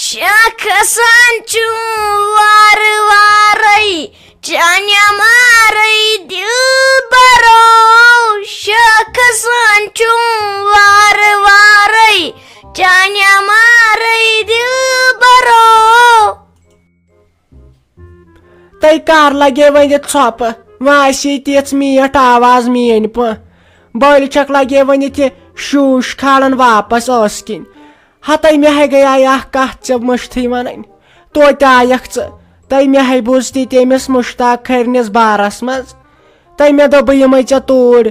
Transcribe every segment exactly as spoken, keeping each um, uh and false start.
شاہ کھسان چھُ وارٕ وارَے، چانہِ مارٕے دِلبرو۔ شاہ کھسان چھُ وارٕ وارَے، چانہِ مارٕے دِلبرو۔ تۄہہِ کر لگے وۄنۍ ژھۄپہٕ؟ وۄنۍ آسی تِژھ میٖٹھ آواز میٲنۍ پٲٹھۍ۔ بٔلۍ چھکھ لگے وۄنۍ تہِ شوٗش کھالان واپس ٲس کِنۍ۔ ہتَے مےٚ ہے گٔیے اکھ کتھ ژےٚ مٔشتھٕے ونٕنۍ۔ توتہِ آیکھ ژٕ۔ تۄہہِ مےٚ ہے بوٗز تہِ تٔمِس مشتاق کھرنِس بارس منٛز۔ تۄہہِ مےٚ دوٚپ بہٕ یِمے ژےٚ توٗرۍ۔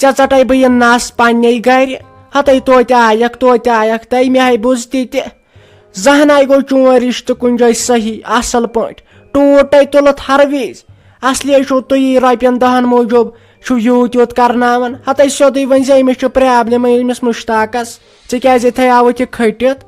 ژےٚ ژٹے بہٕ یہِ نس پننے گرِ۔ ہتَے توتہِ آیکھ، توتہِ آیکھ۔ تۄہہِ مےٚ ہے بوٗز تہِ تہِ۔ زہناے گوٚو چون رشتہٕ کُنہِ جایہِ صحیح، اصل پٲٹھۍ۔ ٹوٗر تۄہہِ تُلُتھ ہر وِزِ۔ اصلی چھُو تُہی رۄپین دہن موٗجوٗب چھُو یوٗت یوٗت کرناوان۔ ہتَے سیوٚدُے ؤنۍ زِ أمِس چھُ پرابلم أمِس مشتاقس۔ ژےٚ کیازِ تھایاوُتھ یہِ کھٔٹِتھ؟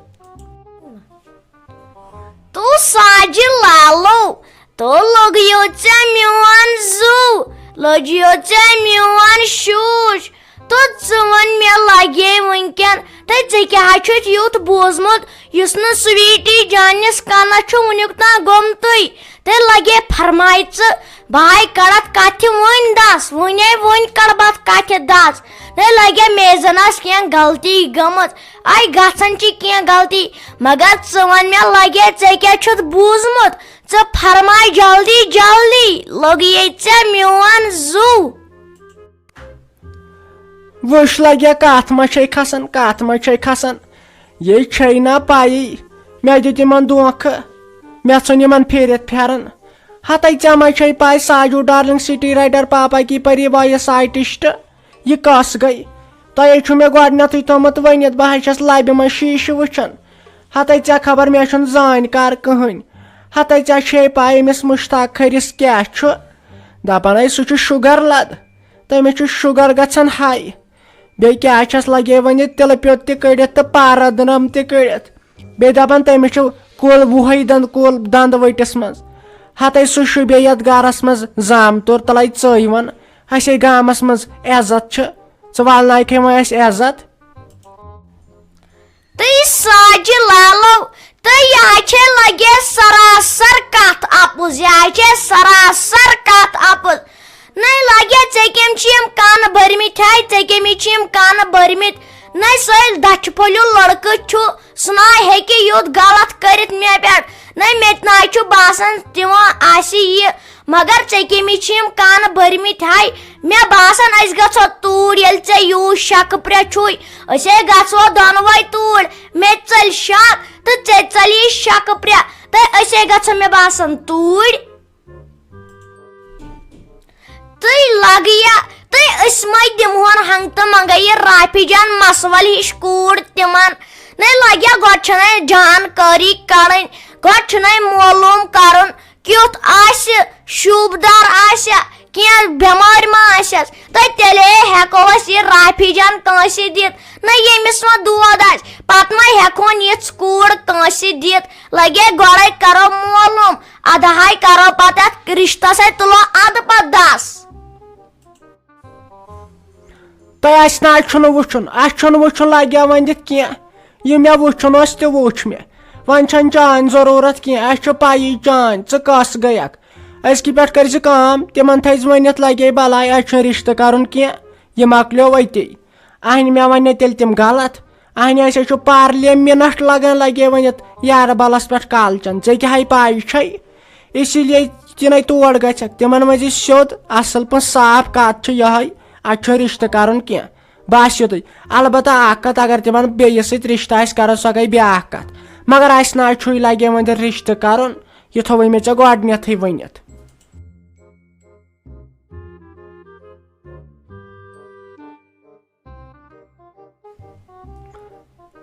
تو ساجہِ لالو، تو لوٚگیو ژےٚ میون زُو، لوٚجیو ژےٚ میون شوٗش۔ تو ژٕ وَن مےٚ لگے وٕنکٮ۪ن، تہٕ ژےٚ کیٛاہ چھُتھ یُتھ بوٗزمُت یُس نہٕ سویٖٹی جانِس کَنَس چھُ وٕنیُک تام گوٚمتُے؟ تہٕ لگے فرماے ژٕ، بہٕ ہاے کَڑَتھ کَتھِ وٕنۍ دَس، وٕنے وٕنۍ کَڑٕ بہٕ اَتھ کَتھِ دَس۔ تہٕ لگے مےٚ زَن آسہِ کینٛہہ غلطی گٔمٕژ، آے گژھان چھِ کینٛہہ غلطی، مگر ژٕ وَن مےٚ لگے ژےٚ کیٛاہ چھُتھ بوٗزمُت؟ ژٕ فرماے جلدی جلدی، لوٚگیے ژےٚ میون زُو۔ وٕچھ لگیا کتھ ما چھے کھسان، کتھ ما چھے کھسان۔ یے چھے نا پایی، مےٚ دیُت یِمن دھوکھٕ، مےٚ ژھُن یِمن پھیٖرِتھ پھیران۔ ہتے ژےٚ ما چھے پاے ساجو ڈارلنگ سٹی رائٹر پاپا کی پری وایس آرٹسٹ؟ یہِ کس گٔے؟ تۄہے چھُو مےٚ گۄڈٕنیتھٕے تھوٚمُت ؤنِتھ، بہٕ ہا چھَس لبہِ منٛز شیٖشہٕ وٕچھان۔ ہتے ژےٚ خبر مےٚ چھُنہٕ زانکار کٕہٕنۍ۔ ہتے ژےٚ چھے پاے أمِس مشتاق کھٔرِس کیٛاہ چھُ؟ دپان ہے سُہ چھُ شُگر لد، تٔمِس چھُ شُگر گژھان ہاے۔ بیٚیہِ کیٛاہ چھَس لگے وۄنۍ یہِ تِلہٕ پیوٚت تہِ کٔڑِتھ تہٕ پارہ درم تہِ کٔڑِتھ۔ بیٚیہِ دپان تٔمِس چھُ کُل وُہے دند کُل دند ؤٹِس منٛز۔ ہتے سُہ شوٗبے یتھ گرس منٛز زام تور تلے ژٲے ون۔ اسے گامس منٛز عزت چھُ، ژٕ والناوکھے وۄنۍ اسہِ عزت۔ تہٕ ساجہِ لالو، تہٕ یہِ ہا چھے لگے سراسر کتھ اپُز، یہِ ہا چھے سراسر کتھ اپُز۔ نَے لگے ژےٚ کٔمۍ چھِ یِم کَن بٔرمٕتۍ ہاے، ژےٚ کٔمِس چھِ یِم کَن بٔرمٕتۍ؟ نَے سُہ ییٚلہِ دَچھِ پھوٚلیُل لٔڑکہٕ چھُ، سُہ نَے ہیٚکہِ یُتھ غلط کٔرِتھ مےٚ پٮ۪ٹھ۔ نَے مےٚ تہِ نَے چھُ باسان تِمو آسہِ یہِ، مگر ژےٚ کٔمِس چھِ یِم کَن بٔرمٕتۍ ہاے؟ مےٚ باسان أسۍ گژھو توٗرۍ ییٚلہِ ژےٚ یوٗت شکہٕ پرٛےٚ چھُے۔ أسے گژھو دۄنوَے توٗرۍ، مےٚ تہِ ژَلہِ شک تہٕ ژےٚ تہِ ژَلی شکہٕ پرٛےٚ، تہٕ أسے گژھو مےٚ باسان توٗرۍ۔ تہٕ لگیا، تہٕ أسۍ مَے دِمہون ہنٛگتہٕ منٛگے یہِ رافی جان مسول ہِش کوٗر تِمن۔ نَے لگیا گۄڈٕ چھَنَے جانکٲری کڑٕنۍ، گۄڈٕ چھُنَے معلوم کرُن کیُتھ آسہِ، شوٗبدار آسیا، کینٛہہ بٮ۪مٲرۍ ما آسٮ۪س، تہٕ تیٚلے ہٮ۪کو أسۍ یہِ رافی جان کٲنٛسہِ دِتھ۔ نہ ییٚمِس وۄنۍ دود آسہِ، پتہٕ ما ہٮ۪کہون یِژھ کوٗر کٲنٛسہِ دِتھ۔ لگے گۄڈے کرو معلوم، ادٕ ہاے کرو پتہٕ اتھ رشتس ہے تُلو ادٕ پتہٕ دس۔ تۄہہِ آسہِ نہٕ، اَسہِ چھُنہٕ وٕچھُن، اَسہِ چھُنہٕ وٕچھُن لگیا وۄنۍ دِتھ کینٛہہ۔ یہِ مےٚ وٕچھُن اوس تہِ وٕچھ مےٚ۔ وۄنۍ چھَنہٕ چانۍ ضروٗرت کینٛہہ، اَسہِ چھُ پَیی چانۍ، ژٕ کَس گٔیَکھ۔ أزکہِ پٮ۪ٹھ کٔرۍ زِ کٲم، تِمن تھٲے زِ ؤنِتھ لگے بلاے، اَسہِ چھُنہٕ رشتہٕ کرُن کینٛہہ، یہِ مۄکلیو أتی۔ اہنہِ مےٚ وَنہِ تیٚلہِ تِم غلط۔ اہنہِ اَسہِ چھُ پارلے مِنٹ لگان لگے ؤنِتھ یارٕ بلس پٮ۪ٹھ کالچن۔ ژےٚ کیٛاہ ہے پاے چھے؟ اسی لیے تِنَے تور گژھکھ، تِمن منٛز یہِ سیوٚد اصل پٲٹھۍ صاف کتھ چھِ یِہے، اتہِ چھُنہٕ رشتہٕ کرُن کینٛہہ۔ بس یُتُے۔ البتہ اکھ کتھ، اگر تِمن بیٚیِس سۭتۍ رشتہٕ آسہِ کرُن، سۄ گٔے بیٛاکھ کتھ۔ مگر اسہِ نہ چھُے لگے وۄنۍ رشتہٕ کرُن، یہِ تھوٚوُے مےٚ ژےٚ گۄڈٕنیتھٕے ؤنِتھ۔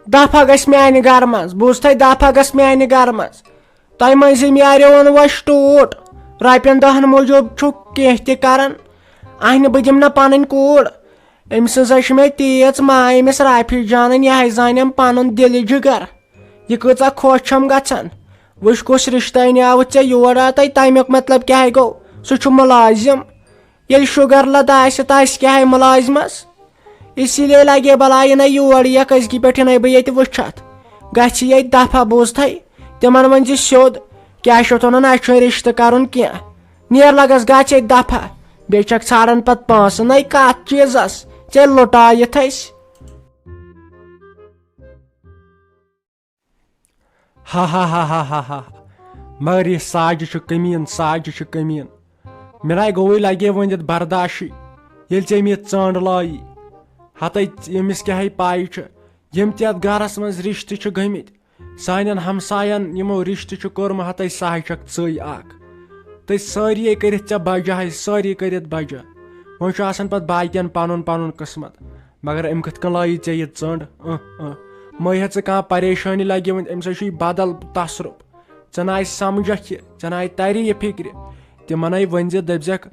دفعہ گژھِ میانہِ گرٕ منٛز، بوٗز تھے، دفعہ گژھِ میانہِ گرٕ منٛز۔ تۄہہِ منٛزِم یاریو اوٚن وۄنۍ ٹوٗٹ، رۄپین دہن موٗجوٗب چھُ کینٛہہ تہِ کران۔ اہنہِ بہٕ دِمہٕ نہ پنٕنۍ کوٗر۔ أمۍ سٕنٛز ہے چھِ مےٚ تیٖژ ماے أمِس رافی جانٕنۍ، یہِ ہے زانٮ۪م پنُن دِلہِ جگر۔ یہِ کۭژاہ خۄش چھَم گژھان۔ وٕچھ کُس رِشتَے نیٛاوُتھ ژےٚ یور آ تَے، تَمیُک مطلب کیٛاہ ہے گوٚو؟ سُہ چھُ مُلازِم۔ ییٚلہِ شُگر لَد آسہِ تہٕ اَسہِ کیٛاہ ہے مُلازِمَس؟ اسی لیے لگے بلاے یِنَے یور یَکھ أزکی پٮ۪ٹھ یِنَے بہٕ ییٚتہِ وٕچھَتھ۔ گژھِ ییٚتہِ دفعہ بوٗزتھَے۔ تِمن ؤنۍ زِ سیوٚد، کیٛاہ چھِ اَتھ وَنان، اَسہِ چھُنہٕ رِشتہٕ کَرُن کینٛہہ۔ نیر لَگَس گژھ اَکہِ دَفعہ، بیٚیہِ چھَکھ ژھانٛڈان پَتہٕ پونٛسہٕ نَے کَتھ چیٖزَس، ژےٚ لُٹایِتھ أسۍ۔ ہا ہا ہا ہا ہا ہا۔ مگر یہِ ساجہِ چھُ کٔمیٖن، ساجہِ چھُ کٔمیٖن۔ مےٚ نَے گوٚوُے لَگے ؤنِتھ برداشٕے، ییٚلہِ ژےٚ أمۍ یہِ ژٔنٛڈ لٲیی۔ ہَتَے أمِس کیٛاہ ہے پَے چھُ، یِم تہِ اَتھ گَرَس منٛز رِشتہٕ چھِ گٔمٕتۍ، سانٮ۪ن ہمساین یِمو رِشتہٕ چھُ کوٚرمُت، ہَتَے سۄ ہے چھَکھ ژٕے اَکھ۔ تہٕ سٲری کٔرِتھ ژےٚ بجا ہے، سٲری کٔرِتھ بجا۔ وۄنۍ چھُ آسان پَتہٕ باقین پَنُن پَنُن قٕسمت۔ مگر أمۍ کِتھ کٔنۍ لٲیی ژےٚ یہِ ژٔنٛڈ؟ اۭں، اۭں۔ مہ ہیٚہ ژٕ کانٛہہ پریشٲنی لگہِ وۄنۍ، أمِس ہے چھُ یہِ بدل تصرُف۔ ژےٚ نہ آسہِ سمجھکھ یہِ، ژےٚ نہ آیہِ ترِ یہِ فکرِ۔ تِمن ہے ؤنۍ زِ، دٔپزٮ۪کھ،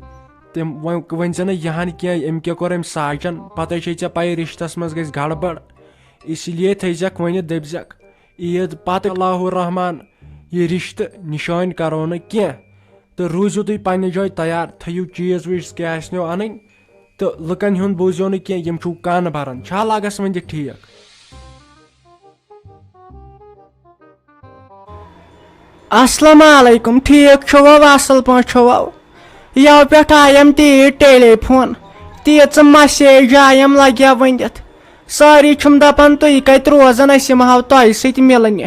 تِم وۄنۍ ؤنۍ زِ نہٕ یہِ ہن کینٛہہ، أمۍ کیٛاہ کوٚر أمۍ ساجن؟ پتہٕ چھے ژےٚ پَیی رشتس منٛز گژھِ گڑبڑ۔ اسی لیے تھٲیزٮ۪کھ ؤنِتھ، دٔپزٮ۪کھ، عیٖد پتہٕ اللہ الرحمان یہِ رشتہٕ نِشٲنۍ کرو نہٕ کینٛہہ۔ تہٕ روٗزِو تُہۍ پننہِ جایہِ تیار، تھٲیِو چیٖز ویٖز کیٛاہ آسہِ نو انٕنۍ۔ تہٕ لُکن ہُنٛد بوٗزِو نہٕ کینٛہہ، یِم چھِو کن بران۔ چھا لگس وۄنۍ تہِ ٹھیٖک؟ السلام علیکم، ٹھیٖک چھِوا؟ اصل پٲٹھۍ چھِوا؟ یَوٕ پٮ۪ٹھ آیم تیٖژ ٹیلی فون، تیٖژٕ مسیج آیم لگیا ؤنِتھ۔ سٲری چھِم دپان، تُہۍ کتہِ روزان، أسۍ یِم ہاو تۄہہِ سۭتۍ مِلنہِ۔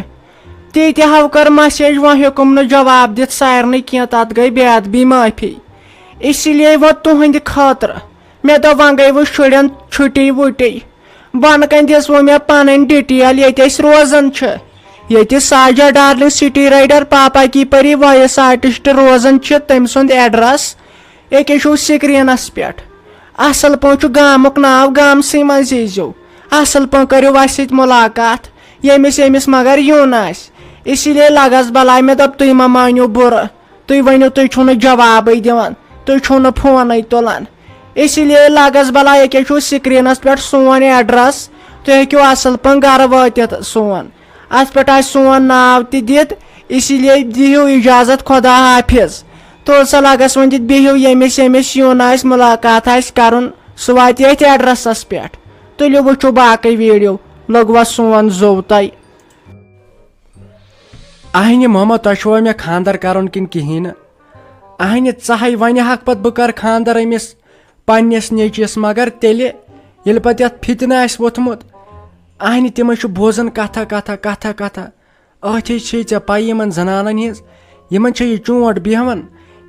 تیٖتہِ ہاو کٔر مسیج، وۄنۍ ہیوٚکُم نہٕ جواب دِتھ سارنٕے کینٛہہ، تتھ گٔے بے ادبی معٲفی۔ اسی لیے وۄنۍ تُہنٛدِ خٲطرٕ مےٚ دوٚپ، وۄنۍ گٔے وۄنۍ شُرٮ۪ن چھُٹی وُٹی، بۄنہٕ کنہِ دِژ وۄنۍ مےٚ پنٕنۍ ڈیٹیل، ییٚتہِ أسۍ روزان چھِ۔ ییٚتہِ ساجا ڈارلنگ سٹی رائیڈر پاپا کی پری وائس آرٹسٹ روزان چھِ، تٔمۍ سُنٛد ایڈریس۔ ییٚکیٛاہ چھُو سکرینس پٮ۪ٹھ۔ اصل پٲٹھۍ چھُ گامُک ناو، گامسٕے منٛز ییٖزیو۔ اصل پٲٹھۍ کٔرِو اسہِ سۭتۍ ملاقات، ییٚمِس ییٚمِس مگر یُن آسہِ۔ اسی لیے لگس بلاے، مےٚ دوٚپ، تُہۍ مہ مٲنِو بُرٕ۔ تُہۍ ؤنِو، تُہۍ چھِو نہٕ جوابٕے دِوان، تُہۍ چھِو نہٕ فونٕے تُلان۔ اسی لیے لگس بلاے، ییٚکیٛاہ چھُو سکرینس پٮ۪ٹھ سون ایڈریس، تُہۍ ہیٚکِو اصل پٲٹھۍ گرٕ وٲتِتھ سون۔ اتھ پٮ۪ٹھ آسہِ سون ناو تہِ دِتھ، اسی لیے دِیِو اجازت، خدا حافظ۔ تُل سا لگس وۄنۍ دِتھ، بِہِو، ییٚمِس ییٚمِس یُن آسہِ، ملاقات آسہِ کرُن، سُہ واتہِ أتھۍ ایڈریسس پٮ۪ٹھ۔ تُلِو وٕچھِو باقٕے ویڈیو، لوٚگوا سون زوٚو تۄہہِ؟ اہنہِ محمد، تۄہہِ چھُوا مےٚ خانٛدر کرُن کِنہٕ کِہیٖنۍ نہٕ؟ اہنہِ، ژٕ ہے ونہِ ہاکھ پتہٕ بہٕ کرٕ خانٛدر أمِس پننِس نیٚچوِس، مگر تیٚلہِ ییٚلہِ پتہٕ یتھ فتنہٕ آسہِ ووٚتھمُت۔ اہنہِ، تِم ہے چھِ بوزان کتھا کتھا، کتھا کتھا۔ أتھۍ چھے ژےٚ پَے یِمن زنانن ہٕنٛز، یِمن چھےٚ یہِ چونٛٹھ بیہوان،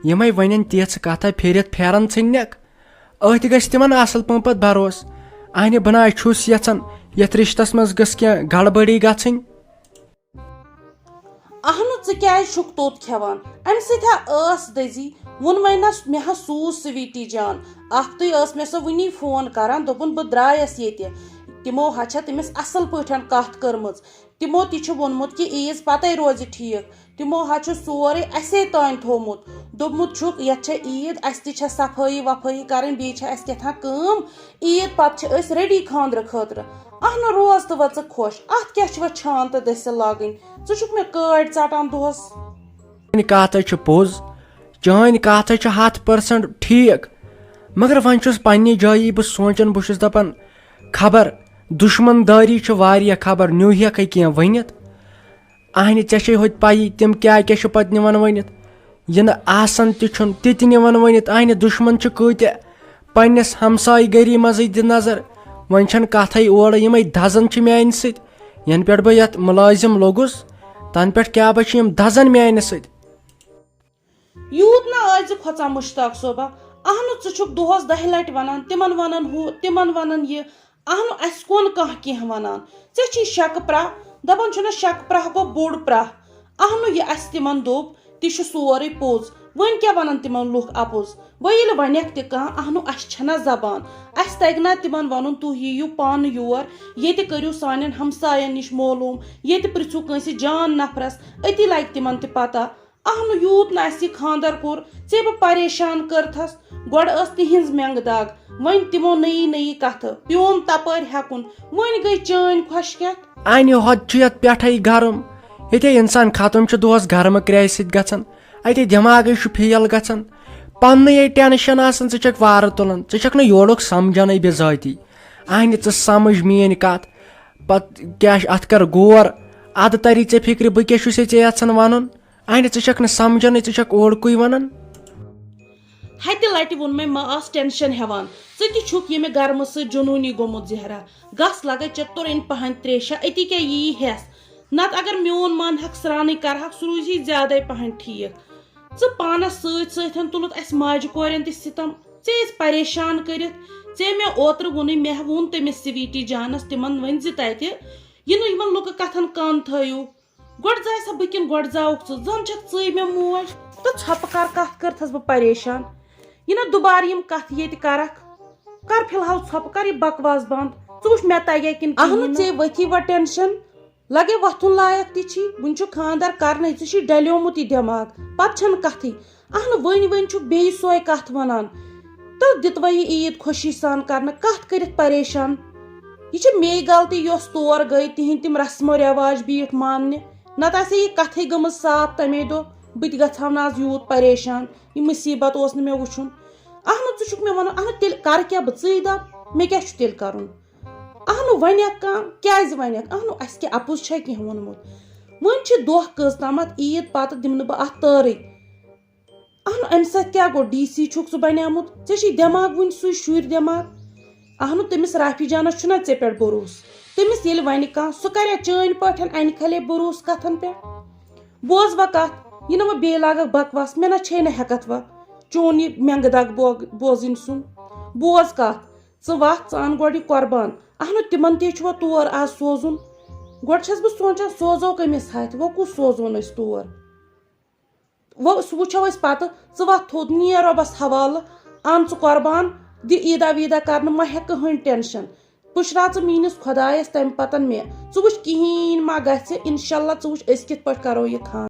یِمے ونن تِژھ کتھا پھیرِتھ پھیرن ژھٕننکھ۔ أتھۍ گژھِ تِمن اصل پٲٹھۍ پتہٕ بھروسہٕ۔ اہنہِ، بہٕ نہ حظ چھُس یژھان یتھ رشتس منٛز گٔژھ کینٛہہ گڑبڑی گژھٕنۍ۔ اہنُو، ژٕ کیازِ چھُکھ توٚت کھٮ۪وان؟ امہِ سۭتۍ ہا ٲس دٔزی۔ ووٚن وۄنۍ نس، مےٚ ہا سوٗز سویٖٹی جان۔ اکھتُے ٲس مےٚ سۄ وُنی فون کران، دوٚپُن، بہٕ درٛایس ییٚتہِ۔ تِمو ہا چھےٚ تٔمِس اصل پٲٹھۍ کتھ کٔرمٕژ۔ تِمو تہِ چھُ ووٚنمُت کہِ عیٖز پتے روزِ ٹھیٖک۔ تِمو ہا چھُ سورُے اسے تام تھوٚومُت۔ دوٚپمُت چھُکھ، یتھ چھےٚ عیٖد، اسہِ تہِ چھےٚ صفٲیی وفٲیی کرٕنۍ، بیٚیہِ چھےٚ اسہِ کیٛاہ تھام کٲم۔ عیٖد پتہٕ چھِ أسۍ ریڈی خانٛدرٕ خٲطرٕ۔ اہنُو، روز تہٕ وۄژٕ خۄش، اتھ کیٛاہ چھِ وۄنۍ چھان تہٕ دٔسِل لاگٕنۍ؟ ژٕ چھُکھ مےٚ کٲڑۍ ژٹان دۄہس۔ چٲنۍ کتھ ہے چھِ پوٚز، چٲنۍ کتھ ہے چھِ ہتھ پٔرسنٹ ٹھیٖک، مگر وۄنۍ چھُس پننہِ جایہِ بہٕ سونٛچان، بہٕ چھُس دپان، خبر دُشمن دٲری چھِ واریاہ، خبر نیوٗ ہیکھے کینٛہہ ؤنِتھ۔ اہنہِ، ژےٚ چھے ہوٚتہِ پَیی تِم کیٛاہ کیٛاہ چھِ پَتہٕ نِوان ؤنِتھ۔ یہِ نہٕ آسان تہِ چھُنہٕ تہِ تہِ نِوان ؤنِتھ۔ اہنہِ، دُشمَن چھِ کۭتیٛاہ پنٛنِس ہمسایہِ گٔری منٛزٕے دِ نظر۔ وۄنۍ چھَنہٕ کَتھَے اورٕ، یِمَے دَزان چھِ میٛانہِ سۭتۍ۔ یَنہٕ پٮ۪ٹھ بہٕ یَتھ مُلٲزِم لوٚگُس، تَنہٕ پٮ۪ٹھ کیٛاہ بہٕ چھِ یِم دَزان میٛانہِ سۭتۍ۔ یوٗت نہ ٲسۍ زِ کھۄژان مُشتاق صٲبہ۔ اہنُو، ژٕ چھُکھ دۄہس دَہہِ لٹہِ ونان، تِمن ونان ہُہ، تِمن ونان یہِ۔ اہنُو، اسہِ کُن کانٛہہ کینٛہہ ونان؟ ژےٚ چھی شکہٕ پرٛاہ؟ دپان چھُنہ، شکہٕ پرٛاہ گوٚو بوٚڑ پرٛاہ۔ اہنُو، یہِ اسہِ تِمن دوٚپ، تہِ چھُ سورُے پوٚز۔ وۄنۍ کیٛاہ ونان تِمن لُکھ اپُز؟ وۄنۍ ییٚلہِ ونٮ۪کھ تہِ کانٛہہ، اہنُو، اسہِ چھنہ زبان؟ اسہِ تگہِ نا تِمن ونُن، تُہۍ یِیِو پانہٕ یور، ییٚتہِ کٔرِو سانٮ۪ن ہمساین نِش معلوم، ییٚتہِ پرٛژھِو کٲنٛسہِ جان نفرس، أتی لگہِ تِمن تہِ پتہ۔ اہنُو، یوٗت نہٕ اسہِ یہِ خانٛدر کوٚر، ژےٚ بہٕ پریشان کٔرتھس۔ گۄڈٕ ٲس تِہنٛز مٮ۪نٛگہٕ دگ، وۄنۍ تِمو نٔیی نٔیی کتھٕ، پیوم تپٲرۍ ہٮ۪کُن، وۄنۍ گٔے چٲنۍ خۄشکٮ۪تھ۔ انہِ ہۄتہٕ چھُ یتھ پٮ۪ٹھے گرم، ییٚتے انسان ختم چھُ دۄہس گرمہٕ کرٛایہِ سۭتۍ گژھان، اتے دٮ۪ماغے چھُ فیل گژھان۔ پننُے یے ٹینشن آسان، ژٕ چھکھ وارٕ تُلان، ژٕ چھکھ نہٕ یورُک سمجھانٕے بذٲتی۔ انہِ، ژٕ سمجھ میٲنۍ کتھ، پتہٕ کیٛاہ چھُ، اتھ کر غور۔ ادٕ تری ژےٚ فکرِ، بہٕ کیٛاہ چھُسے ژےٚ یژھان ونُن؟ انہِ ژٕ چھکھ نہٕ سمجھنٕے، ژٕ چھکھ اورکُے ونان۔ ہتہِ لٹہِ ووٚن مےٚ، مہ آس ٹینشن ہٮ۪وان، ژٕ تہِ چھُکھ ییٚمہِ گرمہٕ سۭتۍ جنوٗنی گوٚمُت زہرا۔ گژھ لگے ژےٚ تُرٕنۍ پہن تریشہ، أتی کیٛاہ ییی ہٮ۪س؟ نتہٕ اگر میون من ہکھ سرانٕے کرہکھ، سُہ روزی زیادے پہن ٹھیک۔ ژٕ پانس سۭتۍ سۭتۍ تُلُتھ اسہِ ماجہِ کورٮ۪ن تہِ ستم۔ ژےٚ ٲسۍ پریشان کٔرِتھ۔ ژےٚ مےٚ اوترٕ ووٚنُے، مےٚ ووٚن تٔمِس سویٹی جانس، تِمن ؤنۍ زِ تتہِ، یہِ نہٕ یِمن لُکہٕ کتھن کن تھٲیِو۔ گۄڈٕ زاے سا بہٕ کِنہٕ گۄڈٕ زاوُکھ ژٕ؟ زن چھکھ ژٕے مےٚ موج۔ تہٕ ژھۄپہٕ کر کتھ کٔرتھس بہٕ پریشان؟ یہِ نہ دُبارٕ یِم کتھٕ ییٚتہِ کرکھ۔ کر فی الحال ژھۄپہٕ، کر یہِ بکواس بند۔ ژٕ وٕچھ مےٚ تگیا کِنہٕ اہنُو کِہیٖنۍ نہٕ۔ ژے ؤتھی وۄنۍ ٹینشن۔ لگے وۄتھُن لایق تہِ چھی، وُنہِ چھُ خاندر کرنے، ژےٚ چھی ڈلیومُت یہِ دٮ۪ماغ۔ پتہٕ چھنہٕ کتھٕے۔ اہنُو وۄنۍ وۄنۍ چھُکھ بیٚیہِ سۄے کتھ ونان۔ تہٕ دِتوے یہِ عیٖد خوشی سان کرنہٕ، کتھ کٔرِتھ پریشان۔ یہِ چھِ میے غلطی یۄس تور گٔے، تِہنٛدۍ تِم رسم و رٮ۪واج بیٖٹھ ماننہِ۔ نتہٕ آسہِ ہے یہِ کتھٕے گٔمٕژ صاف تمے دۄہ، بہٕ تہِ گژھٕ ہا نہٕ از یوٗت پریشان۔ یہِ مصیبت اوس نہٕ مےٚ وٕچھُن۔ اہنُو ژٕ چھُکھ مےٚ ونان، اہنُو تیٚلہِ کرٕ کیٛاہ بہٕ؟ ژٕے دپ، مےٚ کیٛاہ چھُ تیٚلہِ کرُن؟ اہنُو ونکھ کانٛہہ، کیٛازِ ونکھ؟ اہنُو اسہِ کیٛاہ اپُز چھا کینٛہہ ووٚنمُت؟ وۄنۍ چھِ دۄہ کٔژ تامتھ عیٖد، پتہٕ دِمہٕ نہٕ بہٕ اتھ تٲرٕے۔ اہنُو امہِ سۭتۍ کیٛاہ گوٚو؟ ڈی سی چھُکھ ژٕ بنیومُت، ژےٚ چھُے دٮ۪ماغ وُنہِ سُے شُرۍ دٮ۪ماغ۔ اہنُو تٔمِس رافی جانس چھُنہ ژےٚ پٮ۪ٹھ بھروسہٕ؟ تٔمِس ییٚلہِ ونہِ کانٛہہ، سُہ کریا چٲنۍ پٲٹھۍ، انہِ کھلے بھروسہٕ کتھن پٮ۪ٹھ؟ بوز وۄنۍ کتھ، یہِ نہ وۄنۍ بیٚیہِ لاگکھ بکواس، مےٚ نہ چھے نہٕ ہٮ۪کتھ وۄنۍ چون یہِ مٮ۪نٛگہٕ دگ بوگ-، بوزٕنۍ سُم۔ بوز کتھ، ژٕ وتھ، ژٕ ان گۄڈٕ یہِ قۄربان۔ اہنُو تِمن تہِ چھُ وۄنۍ تور از سوزُن۔ گۄڈٕ چھس بہٕ سونچان، سوزو کٔمِس ہتھِ، وۄنۍ کُس سوزون أسۍ تور؟ وۄنۍ سُہ وٕچھو أسۍ پتہٕ۔ ژٕ وۄتھ تھوٚد، نیر رۄبس حوالہٕ، ان ژٕ قۄربان، دِ عیٖدا ویٖدا کرنہٕ، مہ ہےٚ کٕہٕنۍ ٹینشن۔ پُشراو ژٕ میٲنِس خۄدایس تمہِ پتن مےٚ۔ ژٕ وٕچھ کِہیٖنۍ ما گژھِ، انشاءاللہ ژٕ وٕچھ أسۍ کِتھ پٲٹھۍ کرو یہِ خانٛدر۔